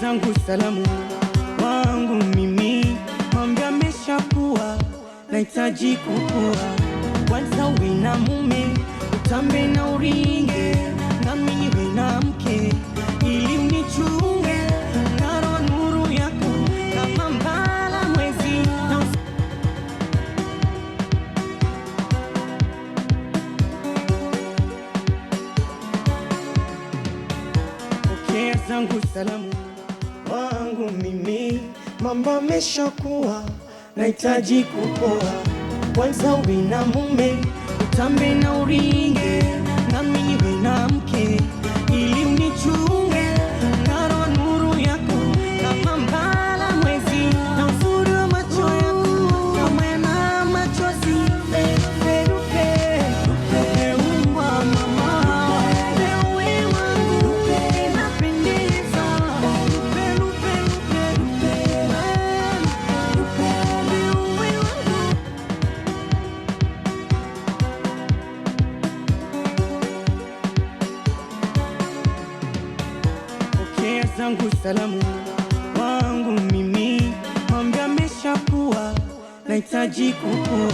Zangu salamu wangu mimi, mambo ameshakuwa, nahitaji kukua. Kwanza uwe na mume, utambe na uringe, nami niwe na mke ili unichunge. Ngaro nuru yako kama mbala mwezi na pokea zangu salamu wangu mimi, mambo ameshakuwa, nahitaji kupoa. Kwanza uwe na mume, utambe na uringe, nami niwe na mke ili unichunge. Ngaro nuru yako kama mbala mwezi, na uzuri wa macho yako kama yana machozi. Lupe, lupe, umbwa mama, wewe wangu napendeza. Lupe, lupe, lupe, lupe, lupe, wewe wangu. Pokea zangu salamu wangu mimi, mambo ameshakuwa, nahitaji kukua.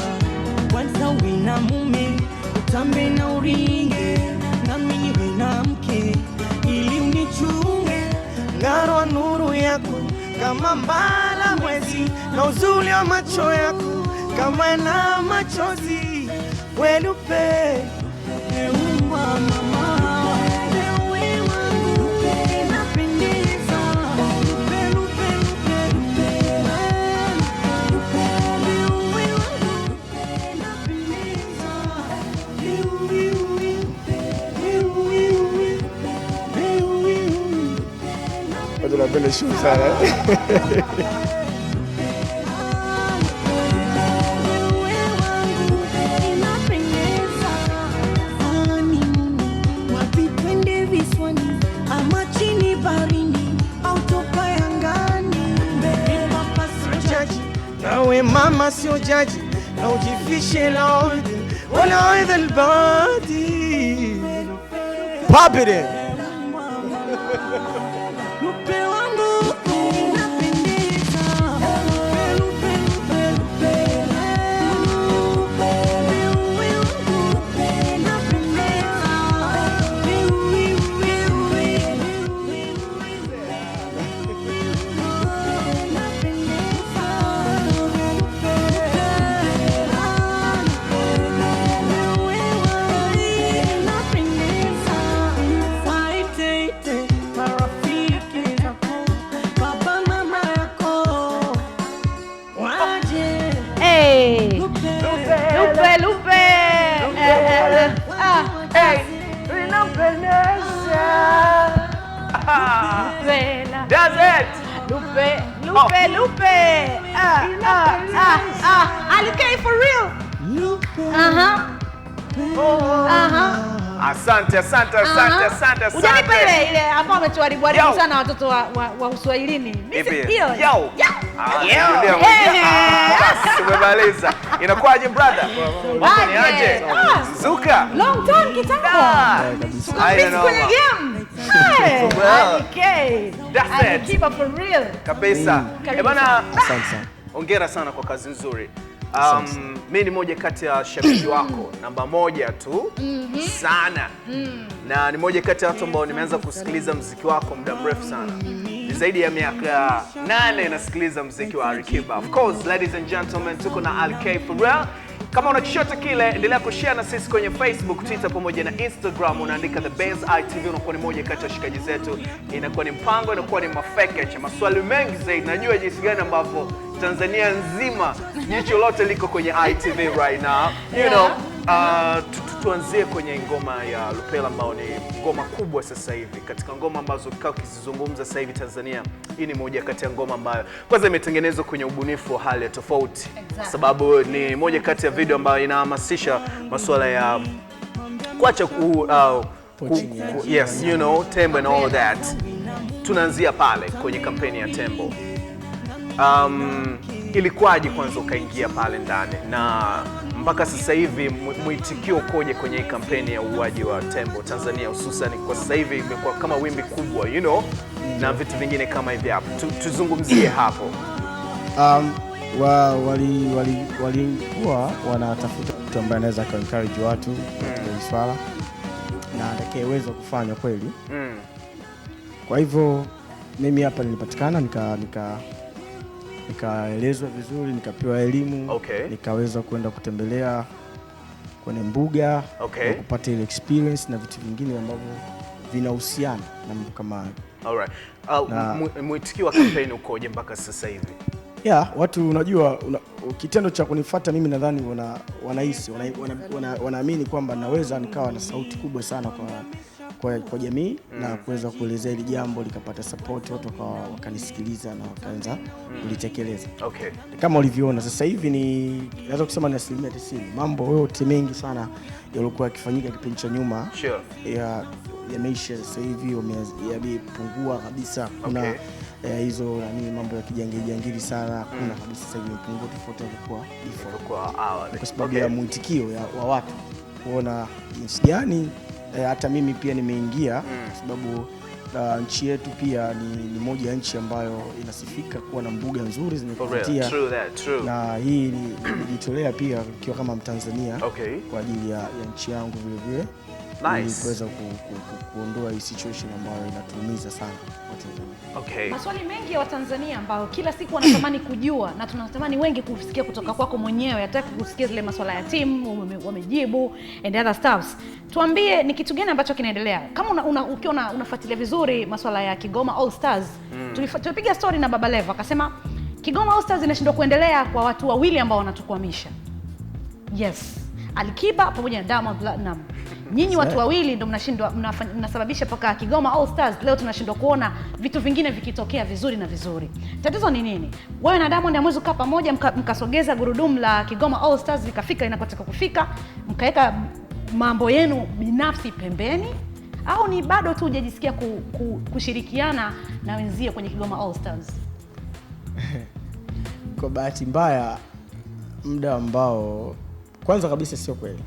Kwanza uwe na mume, utambe na uringe, nami niwe na mke ili unichunge. Ngaro wa nuru yako kama mbala mwezi, na uzuri wa macho yako kama na machozi. Welupe umbwa mama, wewe wangu napendeza. Lupe, lupe, lupe, lupe, lupe, wewe wangu napendeza. Watu wanapenda show sana. Wewe wangu inapendeza. Honeymoon, wapi twende visiwani ama chini barini au toka yangani? Papa sio jaji, nawe mama sio jaji, na ujifishe laudi wala aidha albadi. Pop it in. Lupe wangu inapendeza. Lupe, lupe, lupe, lupe, lupe, wewe wangu inapendeza. Wewe, wewe, inapendeza. Lupe, wewe inapendeza. Waite, ite marafiki zako, baba mama yako waje. Hey. Lupe, Lupe, Lupe. Eh, eh, ah. Hey, inapendeza. Lupe, Does it? Lupe, Lupe, Lupe. Ah, ah, ah, ah. Ali K for real. Lupe, Asante, asante, asante, asante, asante. Hujanipa ile ile ambao ametuharibu haribu Yo. sana watoto wa Uswahilini. Mimi Ipi? hiyo. Yo. Yo. Ah, Yo. ndio, Eh. ah, basi umemaliza. Inakuwaje, brother? Mambo ni aje? Aje. Ah. Zuka. Long time kitambo. Ah. Tukamisi Haina kwenye noma. game. Hey, Well. Ali K. That's Ali it. Kiba for real. Kabisa. Karibu Eh, bana, Asante sana. hongera sana kwa kazi nzuri. Mi ni moja kati ya shabiki wako namba moja tu sana, na ni moja kati ya watu ambao nimeanza kusikiliza mziki wako muda mrefu sana, ni zaidi ya miaka 8 nasikiliza mziki wa Alikiba. Of course, ladies and gentlemen, tuko na Ali K for real. Kama una chochote kile, endelea kushare na sisi kwenye Facebook, Twitter pamoja na Instagram. Unaandika The Base ITV, unakuwa ni moja kati ya washikaji zetu. Inakuwa ni mpango, inakuwa ni mafekeche, maswali mengi zaidi. Najua jinsi gani ambavyo Tanzania nzima jicho lote liko kwenye ITV right now. You know, tuanzie kwenye ngoma ya Lupela ambayo ni ngoma kubwa sasa hivi. Katika ngoma ambazo ukikaa ukizizungumza sasa hivi Tanzania, hii ni moja kati ya ngoma ambayo kwanza imetengenezwa kwenye ubunifu wa hali ya tofauti. Sababu ni moja kati ya video ambayo inahamasisha masuala ya kuacha yes, you know, tembo and all that. Tunaanzia pale kwenye kampeni ya tembo. Ilikuwaje kwanza ukaingia pale ndani na Mpaka sasa hivi mwitikio ukoje kwenye hii kampeni ya uuaji wa tembo Tanzania, hususan kwa sasa hivi imekuwa kama wimbi kubwa, you know, na vitu vingine kama hivi hapo. Tuzungumzie hapo. Walikuwa wanatafuta mtu ambaye anaweza encourage watu katika hili swala na atakayeweza kufanya kweli. Kwa hivyo mimi hapa nilipatikana, nikaelezwa vizuri, nikapewa elimu, nikaweza kwenda kutembelea kwenye mbuga, na kupata ile experience na vitu vingine ambavyo vinahusiana na mambo kama hayo. Alright. Mwitikio wa kampeni ukoje mpaka sasa hivi? Yeah, watu unajua kitendo cha kunifuata mimi nadhani wanahisi wanaamini kwamba naweza nikawa na sauti kubwa sana kwa jamii na kuweza kuelezea hili jambo likapata support, watu wakanisikiliza na wakaanza kulitekeleza. Kama ulivyoona sasa hivi ni naweza kusema ni 90%. Mambo yote mengi sana yalikuwa yakifanyika kipindi cha nyuma yameisha sasa hivi, yamepungua kabisa. Kuna hizo nani mambo ya kijangili jangili sana kuna kabisa sasa hivi imepungua tofauti na ilikuwa before. Kwa awali. Kwa sababu ya mwitikio wa watu kuona jinsi gani hata mimi pia nimeingia, kwa sababu nchi yetu pia ni moja ya nchi ambayo inasifika kuwa na mbuga nzuri zenye kuvutia. True that, true. Na hii nimejitolea pia nikiwa kama Mtanzania kwa ajili ya nchi yangu vile vile. Nice. Kuweza kuondoa hii situation ambayo inatuumiza sana Watanzania. Maswali mengi ya Watanzania ambao kila siku wanatamani kujua na tunatamani wengi kusikia kutoka kwako mwenyewe, hataki kusikia zile maswala ya timu wamejibu and other stuffs. Tuambie ni kitu gani ambacho kinaendelea. Kama ukiwa unafuatilia vizuri maswala ya Kigoma All Stars, tulipiga story na Baba Levo akasema Kigoma All Stars inashindwa kuendelea kwa watu wawili ambao wanatukwamisha. Yes, Alikiba pamoja na Diamond Platnumz. Nyinyi watu wawili ndio mnashindwa, mnasababisha paka Kigoma All Stars leo tunashindwa kuona vitu vingine vikitokea vizuri na vizuri. Tatizo ni nini? Wewe na Diamond hamwezi kukaa pamoja mkasogeza gurudumu la Kigoma All Stars likafika inakotaka kufika, mkaweka mambo yenu binafsi pembeni, au ni bado tu hujajisikia kushirikiana na wenzio kwenye Kigoma All Stars? Kwa bahati mbaya muda ambao kwanza kabisa sio kweli.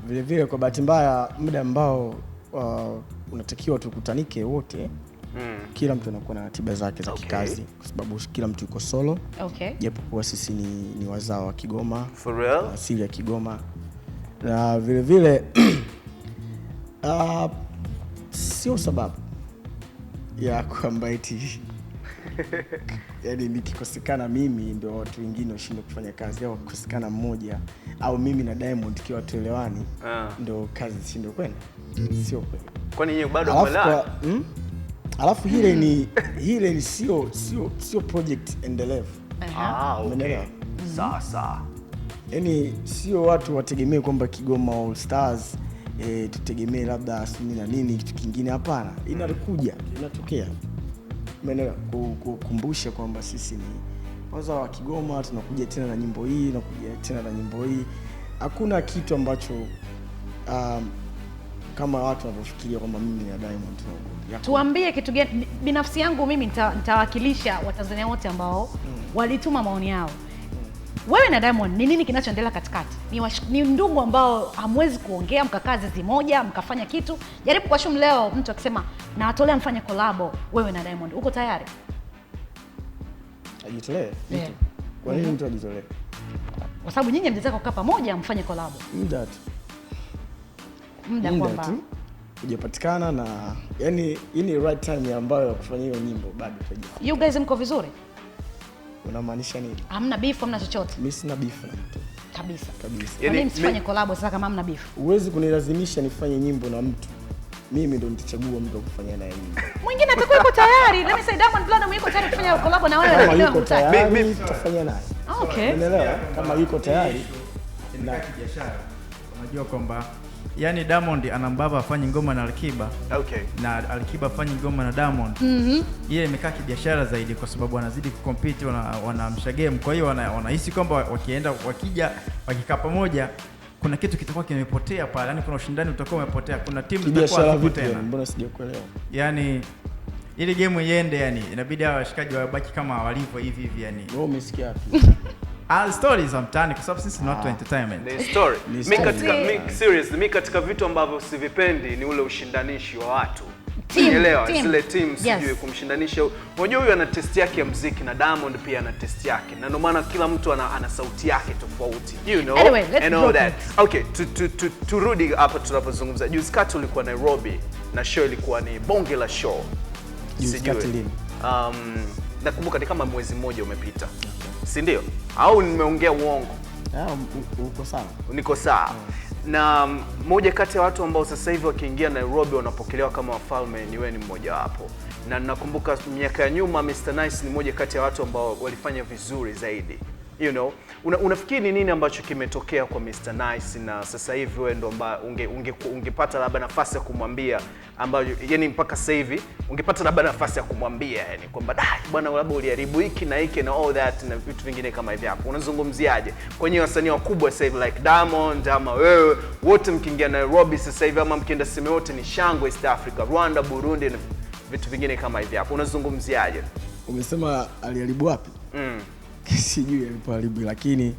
Vile vile kwa bahati mbaya muda ambao unatakiwa tukutanike wote, kila mtu anakuwa na ratiba zake za kikazi kwa sababu kila mtu yuko solo. Japokuwa sisi ni wazao wa Kigoma. For real? Asili ya Kigoma. Na vile vile sio sababu ya kwamba eti yani nikikosekana mimi ndio watu wengine washindwe kufanya kazi, au kukosekana mmoja au mimi na Diamond kiwa tuelewani ndio kazi zishindwe kwenda. Sio kweli. Kwani nyinyi bado mwelewani? Alafu hile ni sio project endelevu. Sasa. Yaani sio watu wategemee kwamba Kigoma All Stars tutegemee labda sini na nini kitu kingine, hapana. Inakuja, inatokea. Umeelewa? Kukumbusha kwamba sisi ni wazao wa Kigoma, tunakuja tena na nyimbo hii, tunakuja tena na nyimbo hii. Hakuna kitu ambacho kama watu wanavyofikiria kwamba mimi ni Diamond tunaogopa. Tuambie kitu gani? Binafsi yangu mimi nitawakilisha Watanzania wote ambao walituma maoni yao. Wewe na Diamond ni nini kinachoendelea katikati? Ni ndugu ambao hamwezi kuongea, mkakaa zizi moja, mkafanya kitu. Jaribu kwa shumu leo mtu akisema na watolea mfanye collab wewe na Diamond, uko tayari? Ajitolee mtu. Kwa nini mtu ajitolee? Kwa sababu nyinyi mnataka kukaa pamoja mfanye collab. Muda tu. Muda kwamba hujapatikana na yani hii ni right time ambayo ya kufanya hiyo nyimbo bado haijafikia. You guys mko vizuri? Unamaanisha nini? Hamna beef, hamna chochote. Mimi sina beef na mtu. Kabisa. Kabisa. Yaani msifanye collab sasa kama hamna beef. Huwezi kunilazimisha nifanye nyimbo na mtu. Mimi ndo nitachagua mtu wa kufanya naye nyimbo. Mwingine atakuwa yuko tayari. Let me say Diamond Platnumz yuko tayari kufanya collab na wewe, lakini yuko tayari. Mimi nitafanya naye. Okay. Unaelewa? Kama yuko tayari na biashara. Unajua kwamba yani Diamond anambaba afanye ngoma na Alikiba. Na Alikiba afanye ngoma na Diamond. Ile imekaa kibiashara zaidi kwa sababu wanazidi kucompete, wanamsha game. Kwa hiyo wanahisi kwamba wakienda wakija wakikaa pamoja kuna kitu kitakuwa kimepotea pale. Yani kuna ushindani utakuwa umepotea. Kuna timu zitakuwa hazipo. Mbona sijakuelewa? Yani ili game iende yani inabidi hawa washikaji wabaki kama walivyo hivi hivi yani. Wewe umesikia wapi? Stories za mtaani kwa sababu sisi ni watu wa entertainment. Ni story. Ni Mi story. katika mi seriously, mi katika vitu ambavyo sivipendi ni ule ushindanishi wa watu. Team, Unaelewa? team. Zile team sijui Yes. kumshindanisha. Unajua huyu ana test yake ya muziki na Diamond pia ana test yake. Na ndio maana kila mtu ana sauti yake tofauti. You know? Anyway, let's and all drop that. it. Okay, turudi hapa tunapozungumza. Juzi kati ulikuwa Nairobi na show ilikuwa ni bonge la show. Juzi Sijui. kati lini? Nakumbuka ni kama mwezi mmoja umepita. Si ndio? Au nimeongea uongo? Uko sawa. Niko sawa. Na moja kati ya watu ambao sasa hivi wakiingia Nairobi wanapokelewa kama wafalme ni wewe, ni mmoja wapo. Na nakumbuka miaka ya nyuma Mr Nice ni moja kati ya watu ambao walifanya vizuri zaidi. You know, unafikiri ni nini ambacho kimetokea kwa Mr Nice na sasa hivi wewe ndo ambaye ungepata labda nafasi ya kumwambia ambayo yani mpaka sasa hivi ungepata labda nafasi ya kumwambia yani kwamba da bwana labda uliharibu hiki na hiki na all that na vitu vingine kama hivi hapo. Unazungumziaje kwenye wasanii wakubwa sasa hivi like Diamond ama wewe, wote mkiingia Nairobi sasa hivi ama mkienda sehemu yote ni shangwe East Africa, Rwanda, Burundi na vitu vingine kama hivi hapo. Unazungumziaje? Umesema aliharibu wapi? Sijui alipoharibu, lakini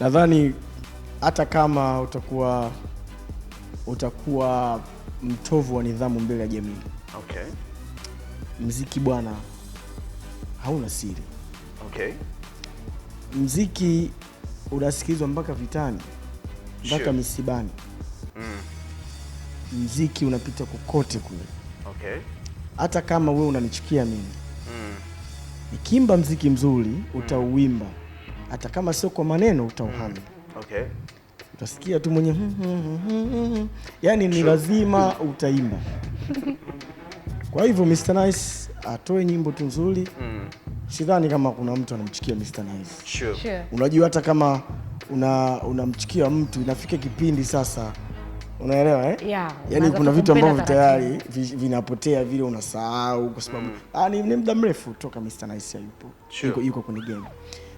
nadhani hata kama utakuwa mtovu wa nidhamu mbele ya jamii. Okay. Mziki bwana hauna siri. Okay. Mziki unasikilizwa mpaka vitani, mpaka Sure. misibani. Mziki unapita kokote kule. Okay. Hata kama wewe unanichukia mimi. Nikiimba mziki mzuri utauimba. Hata kama sio kwa maneno utauhami. Okay. Utasikia tu mwenye yani ni lazima utaimba. Kwa hivyo Mr Nice atoe nyimbo tu nzuri. Sidhani kama kuna mtu anamchukia Mr Nice. Sure. Sure. Unajua hata kama unamchukia mtu inafika kipindi sasa, unaelewa eh? Yeah, Yaani unaanza kuna vitu kumpenda ambavyo tayari vinapotea vile, unasahau kwa sababu ni muda mrefu toka Mr Nice hayupo. Sure. Yuko kwenye game.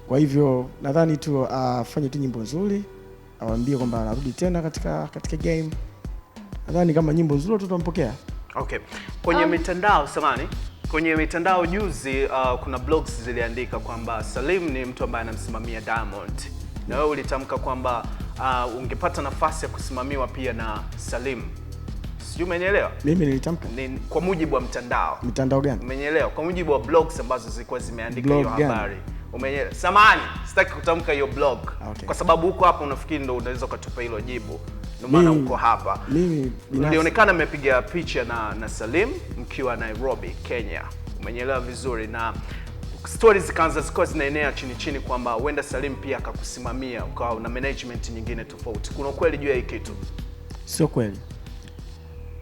Kwa hivyo nadhani tu afanye tu nyimbo nzuri, awaambie kwamba anarudi tena katika game. Nadhani kama nyimbo nzuri tutampokea. Okay. Kwenye mitandao samani, kwenye mitandao juzi kuna blogs ziliandika kwamba Salim ni mtu ambaye anamsimamia Diamond. Na wewe ulitamka kwamba ungepata nafasi ya kusimamiwa pia na Salim. Sijui umenielewa? Mimi nilitamka. Ni kwa mujibu wa mtandao. Mtandao gani? Umenielewa? Kwa mujibu wa blogs ambazo zilikuwa zimeandika hiyo habari. Umenielewa? Samahani, sitaki kutamka hiyo blog. Okay. Kwa sababu huko hapa unafikiri ndio unaweza ukatupa hilo jibu. Ndio maana uko hapa. Mimi binafsi Ulionekana mmepiga picha na Salim mkiwa Nairobi, Kenya. Umenielewa vizuri, na stories zikaanza zikawa zinaenea chini chini kwamba huenda Salim pia akakusimamia ukawa una management nyingine tofauti. Kuna ukweli juu ya hii kitu? Sio kweli.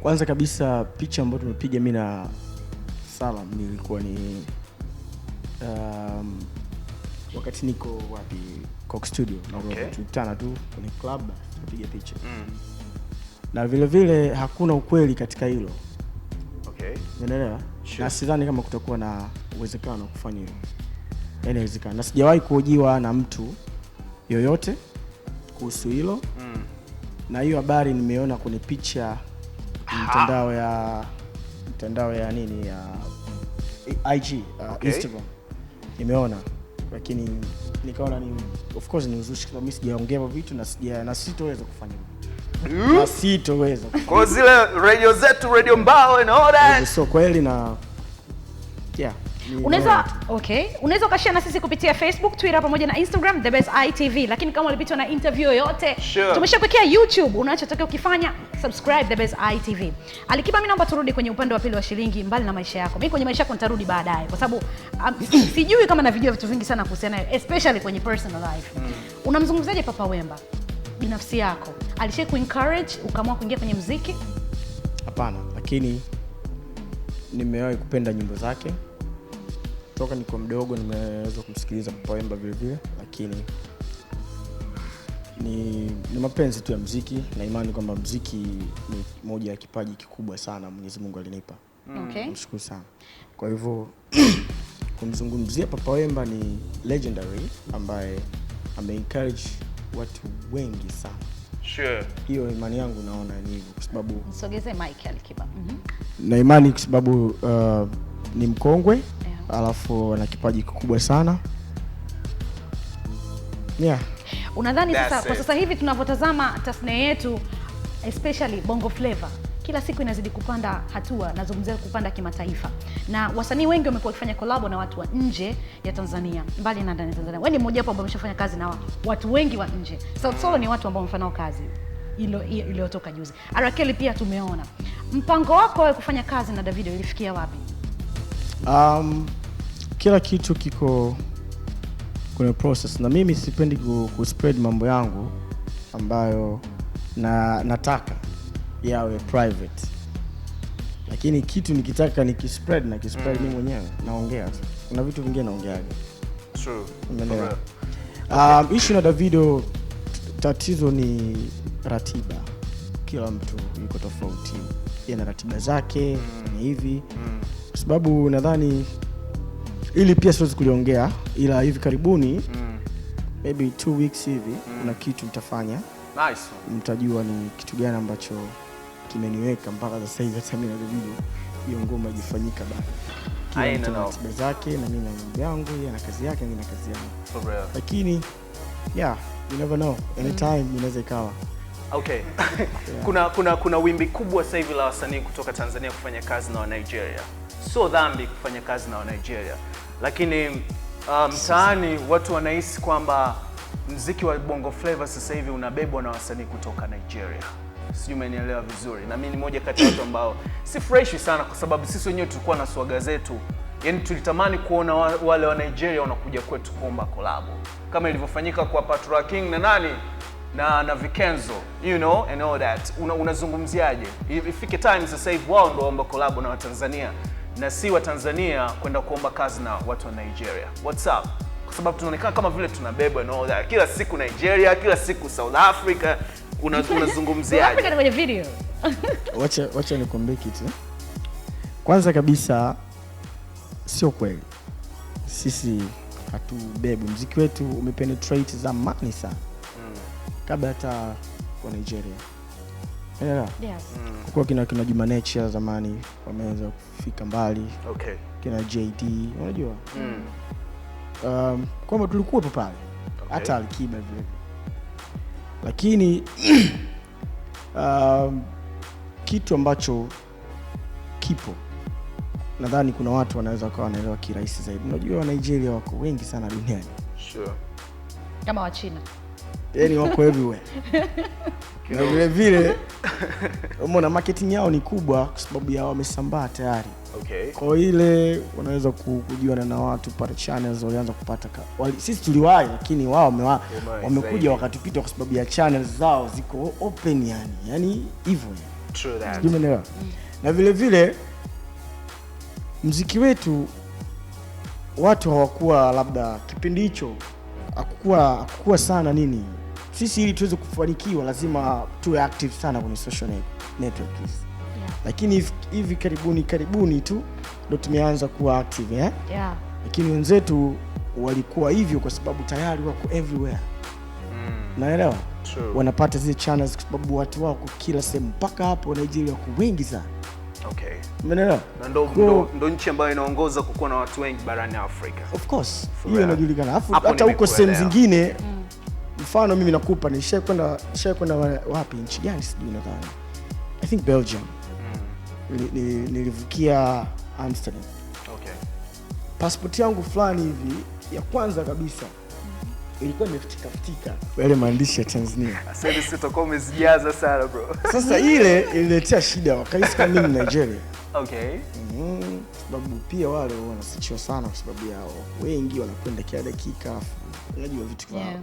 Kwanza kabisa picha ambayo tumepiga mimi na Salam nilikuwa ni wakati niko wapi, Coke Studio Nairobi. Okay. Tulikutana tu kwenye club tukapiga picha. Na vile vile hakuna ukweli katika hilo. Okay. Unaelewa? Sure. Na sidhani kama kutakuwa na uwezekano wa kufanya hilo. Yaani haiwezekani. Na sijawahi kuhojiwa na mtu yoyote kuhusu hilo. Na hiyo habari nimeona kwenye picha mtandao ya nini ya IG, Okay. Instagram. Nimeona, lakini nikaona ni of course ni uzushi kwa sababu mimi sijaongea hivyo vitu na sitoweza kufanya hivyo. Na sitoweza. Kwa zile radio zetu, radio mbao and all that. Sio kweli na yeah. Unaweza okay, unaweza ukashare na sisi kupitia Facebook, Twitter pamoja na Instagram The Best ITV. Lakini kama ulipitwa na interview yoyote, Sure. tumeshakuwekea YouTube. Unachotakiwa ukifanya subscribe The Best ITV. Alikiba, mimi naomba turudi kwenye upande wa pili wa shilingi, mbali na maisha yako. Mimi kwenye maisha yako nitarudi baadaye kwa sababu sijui kama navijua vitu vingi sana kuhusiana nayo, especially kwenye personal life. Unamzungumzaje Papa Wemba binafsi yako? Alishai kuencourage ukaamua kuingia kwenye muziki? Hapana, lakini nimewahi kupenda nyimbo zake toka niko mdogo, nimeweza kumsikiliza Papa Wemba vile vile, lakini ni mapenzi tu ya muziki na imani kwamba muziki ni moja ya kipaji kikubwa sana Mwenyezi Mungu alinipa. Okay. Namshukuru sana. Kwa hivyo kumzungumzia Papa Wemba ni legendary ambaye ame encourage watu wengi sana. Sure. Hiyo imani yangu naona ni hivyo kwa sababu Msogezee mic Alikiba. Na imani kwa sababu ni mkongwe, Yeah. alafu ana kipaji kikubwa sana. Yeah. Unadhani That's sasa kwa it. sasa hivi tunavyotazama tasnia yetu especially Bongo Flava kila siku inazidi kupanda hatua, nazungumzia kupanda kimataifa, na wasanii wengi wamekuwa wakifanya collab na watu wa nje ya Tanzania, mbali na ndani ya Tanzania. Wewe ni mmoja wapo ambao ameshafanya kazi na watu wengi wa nje. Sauti Sol ni watu ambao wamefanya nao kazi iliyotoka juzi. R. Kelly pia tumeona. Mpango wako wewe kufanya kazi na Davido ilifikia wapi? Kila kitu kiko kwenye process, na mimi sipendi ku spread mambo yangu ambayo na nataka yawe private, lakini kitu nikitaka nikispread na kispread mimi mwenyewe naongea tu. Kuna vitu vingine naongeaga. True. Umeelewa? For real. Issue na Davido, tatizo ni ratiba. Kila mtu yuko tofauti, yeye na ratiba zake, fanya hivi, kwa sababu nadhani ili pia siwezi kuliongea, ila hivi karibuni, maybe 2 weeks hivi, kuna kitu mtafanya, Nice. mtajua ni kitu gani ambacho kimeniweka mpaka sasa hivi hata mimi na Davido hiyo ngoma haijafanyika bado. Kila Haina mtu ana noma. ratiba zake, na mimi na mambo yangu, yeye ana kazi yake, mimi na kazi yangu, For real. lakini yeah, you never know, anytime inaweza ikawa. Okay. Kuna wimbi kubwa sasa hivi la wasanii kutoka Tanzania kufanya kazi na wa Nigeria. Sio dhambi kufanya kazi na wa Nigeria, lakini mtaani watu wanahisi kwamba mziki wa Bongo Flava sasa hivi unabebwa na wasanii kutoka Nigeria. Sijui umenielewa vizuri. Na mimi ni moja kati ya watu ambao si fresh sana, kwa sababu sisi wenyewe tulikuwa na swaga zetu, yaani tulitamani kuona wale wa Nigeria wanakuja kwetu kuomba kolabo kama ilivyofanyika kwa Patra King na nani na Vikenzo, you know, and all that. Unazungumziaje? Ifike time sasa hivi wao ndo waomba kolabo na Watanzania na si Watanzania kwenda kuomba kazi na watu wa Nigeria. What's up? Kwa sababu tunaonekana kama vile tunabebwa and all that. Kila siku Nigeria, kila siku South Africa. South Unazungumziaje? Africa ni kwenye video. Wacha nikwambie kitu. Kwanza kabisa, sio kweli, sisi hatubebwi. Mziki wetu umepenetrate zamani sana, kabla hata kwa Nigeria. Unaelewa? Yes. Kwa kuwa kina Juma Nature zamani wameweza kufika mbali, kina JD, unajua, kwamba tulikuwepo pale, hata Alikiba vile vile, lakini kitu ambacho kipo, nadhani kuna watu wanaweza wakawa wanaelewa kirahisi zaidi. Unajua wa Nigeria wako wengi sana duniani, Kama wa China. Yani wako everywhere, na vile vile umeona marketing yao ni kubwa kwa sababu ya wamesambaa tayari. Kwa ile unaweza kujuana na watu pale, channels walianza kupata sisi tuliwahi, lakini wao Wamewahi wamekuja zaidi. wakatupita kwa sababu ya channels zao ziko open, yani hivyo yani. True that. Sijui umeelewa? Na vile vile mziki wetu watu hawakuwa, labda kipindi hicho hakukuwa sana nini. Sisi ili tuweze kufanikiwa lazima tuwe active sana kwenye social network hizi. Lakini hivi karibuni karibuni tu ndo tumeanza kuwa active, eh? Yeah. Lakini wenzetu walikuwa hivyo kwa sababu tayari wako everywhere. Naelewa? True. Wanapata zile channels kwa sababu watu wako kila sehemu, mpaka hapo Nigeria wako wengi sana. Umeelewa? Na ndo nchi ambayo inaongoza kukuwa na watu wengi barani Afrika. Of course, For hiyo real. inajulikana. Alafu Hapo hata huko sehemu nimekuelewa. zingine, mfano mimi nakupa, nishakwenda wapi, nchi gani sijui, nadhani I think Belgium. Nilivukia Amsterdam. Passport yangu fulani hivi ya kwanza kabisa ilikuwa imefutika futika yale maandishi ya Tanzania. Sasa hivi sisi tutakuwa umezijaza sana, bro. Sasa ile ililetea shida, wakahisi kama mimi ni Nigeria. Sababu pia wale wanasearchiwa sana kwa sababu yao wengi wanakwenda kila dakika, alafu unajua vitu vya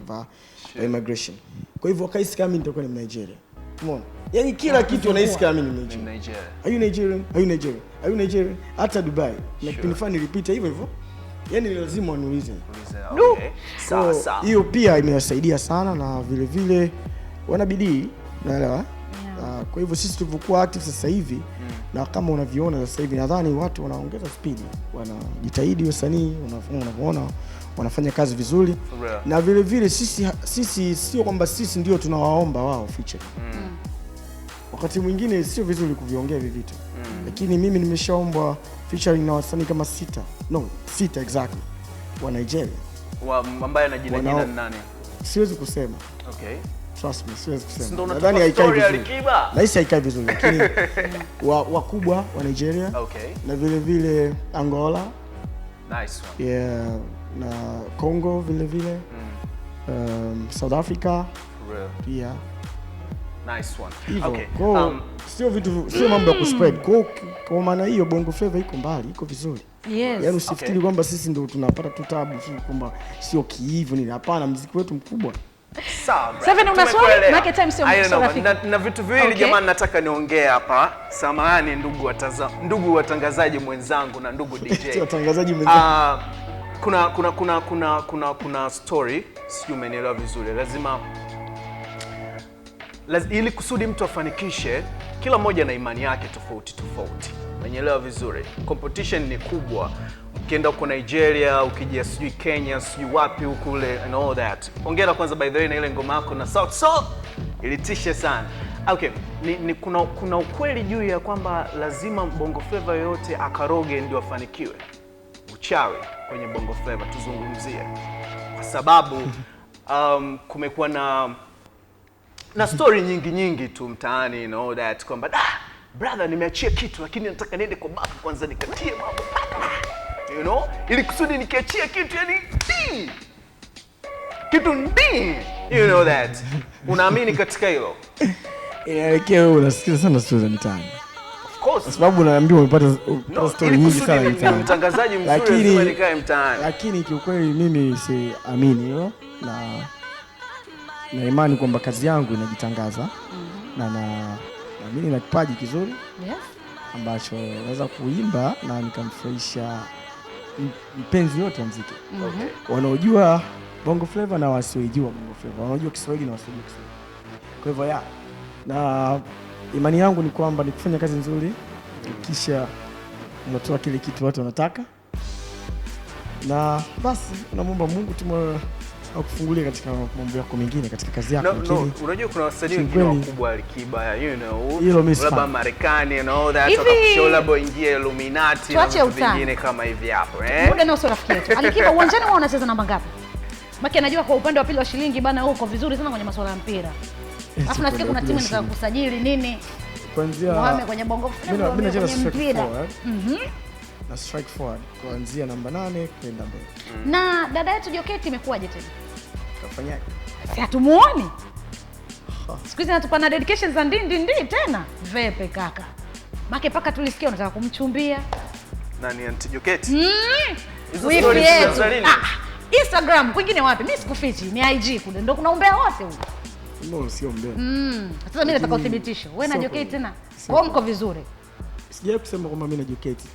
vya immigration. Kwa hivyo wakahisi kama mimi nitakuwa ni Nigeria. Umeona? Yaani kila kitu wanahisi kama mimi ni Nigeria. Nigeria. Are you Nigerian? Are you Nigerian? Are you Nigerian? Hata Dubai. Na kipindi fulani nilipita hivyo hivyo. Yaani ni lazima waniulize. Okay. Sawa So, sawa. hiyo pia imewasaidia sana na vile vile wana bidii, unaelewa? Kwa hivyo sisi tulivyokuwa active sasa hivi, na kama unavyoona sasa hivi, nadhani watu wanaongeza spidi, wanajitahidi wasanii, unavyoona wanafanya kazi vizuri. For real. Na vile vile sisi sio kwamba sisi ndio tunawaomba wao feature. Wakati mwingine sio vizuri kuviongea hivi vitu, lakini mimi nimeshaombwa featuring na wasanii kama sita, no, sita exactly, wa Nigeria. Ambaye ana jina ni nani? Siwezi kusema. Okay. Trust me, siwezi kusema. Ndio Nadhani unatupa haikai story vizuri. Alikiba. Nahisi haikai vizuri, lakini wakubwa wa Nigeria Okay. na vile vile Angola, Nice one. yeah, na Congo vile vile, South Africa For real. pia. Nice one. Hivyo. Okay. Kwa sio vitu, sio mambo ya kuspread. Kwa maana hiyo Bongo Flava iko mbali, iko vizuri. Yes. Yaani usifikiri kwamba sisi ndio tunapata tu tabu tu kwamba sio kiivo nini. Hapana, muziki wetu mkubwa. Sawa, bro. Seven, una swali? Tumekuelewa. Maana time sio I don't sio know, rafiki. na vitu viwili Okay. jamani nataka niongee hapa. Samahani ndugu watangazaji mwenzangu na ndugu DJ. Watangazaji mwenzangu. Kuna story, sijui umenielewa vizuri. Lazima ili kusudi mtu afanikishe, kila mmoja na imani yake tofauti tofauti. Umenielewa vizuri. Competition ni kubwa. Ukienda huko Nigeria, ukija sijui Kenya, sijui wapi huko ule and all that. Hongera kwanza by the way na ile ngoma yako na South Soul ilitisha sana. Okay, ni kuna ukweli juu ya kwamba lazima Bongo Flava yoyote akaroge ndio afanikiwe. Uchawi kwenye Bongo Flava tuzungumzie. Kwa sababu kumekuwa na story nyingi tu mtaani and all that kwamba brother nimeachia kitu lakini nataka niende kwa babu kwanza nikatie mambo paka. You know, ili kusudi nikiachia kitu yani kitu ndi. You know that. Unaamini katika hilo? Inaelekea wewe unasikia sana story za mitaani. Of course. Kwa sababu unaambiwa umepata story ili nyingi kusudi sana ni mitaani. mtangazaji mzuri lazima nikae mtaani. Lakini kiukweli mimi siamini hilo na imani kwamba kazi yangu inajitangaza. Na naamini na kipaji kizuri. Yes. Ambacho naweza kuimba na nikamfurahisha mpenzi yote wa muziki. Okay. Wanaojua Bongo Flava na wasiojua Bongo Flava, wanaojua Kiswahili na wasiojua Kiswahili. Kwa hivyo na imani yangu ni kwamba ni kufanya kazi nzuri kisha unatoa kile kitu watu wanataka, na basi unamuomba Mungu tu akufungulie katika mambo yako mengine katika kazi yako. No, unajua kuna wasanii wengine wakubwa Alikiba, you know, labda Marekani and all that, wakakushauri labda ingie Illuminati na vitu vingine kama hivi hapo. Muda nao sio rafiki yetu. Alikiba uwanjani wao wanacheza namba ngapi? Maki anajua kwa upande wa pili wa shilingi bana uko vizuri sana kwenye masuala ya mpira. Alafu nasikia kuna timu inataka kusajili nini? Kuanzia Muhame kwenye Bongo Flava. Mimi nacheza strike forward. Na strike forward kuanzia namba 8 kwenda mbele. Na dada yetu Joketi imekuwaje tena? Kafanyaje? Si hatumuoni. Siku hizi anatupa na dedication za ndi tena. Vepe kaka. Make paka tulisikia unataka kumchumbia. Nani Auntie Joketi? Hizo stories za lini? Instagram kwingine wapi? Mimi sikufichi, ni IG kule. Ndio kuna umbea wote huko. No, sio umbea. Sasa mimi nataka uthibitisho. Wewe na Joketi tena. Kwa mko vizuri. Sijawahi kusema kwamba mimi na Joketi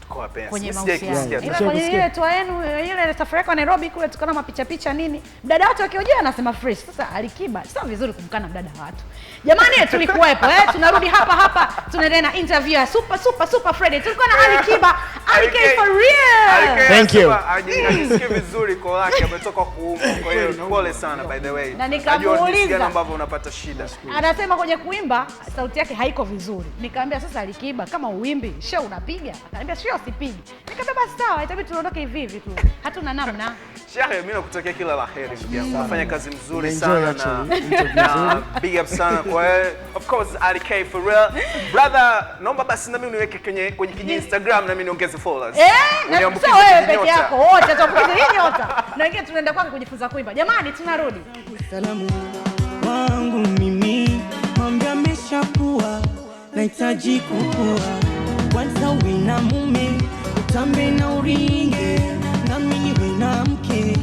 tuko wapenzi. Kwenye mahusiano. Ila kwenye ile toa yenu, ile safari yako Nairobi kule tukaona mapicha picha nini. Mdada watu akiojea anasema fresh. Sasa Alikiba sio vizuri kumkana mdada watu. Jamani tulikuwepo tunarudi hapa tunaendelea na interview ya Super Super Super Friday. Tulikuwa na Alikiba, Alike for real. Thank you. Ajisikie vizuri kwa lake ametoka kuumwa. Kwa hiyo pole sana by the way. Na nikamuuliza ambavyo unapata shida. Anasema kwenye kuimba sauti yake haiko vizuri. Nikamwambia sasa Alikiba kama uimbi, show unapiga? Akaniambia show sipigi. Nikamwambia basi sawa, itabidi tuondoke hivi hivi tu. Hatuna namna. Shehe, mimi nakutakia kila la heri ndugu yangu. Unafanya kazi nzuri sana na big up sana kwa wewe. Of course Alike for real. Brother, naomba basi na mimi uniweke kwenye kiji Instagram na mimi niongeze followers. Na sio wewe peke yako, wote tuambukize hii nyota. Na wengine tunaenda kwake kujifunza kuimba. Jamani tunarudi. Salamu wangu mimi, mambo yameshakuwa, nahitaji kukua. Kwanza uwe na mume, utambe na uringe, nami niwe na mke.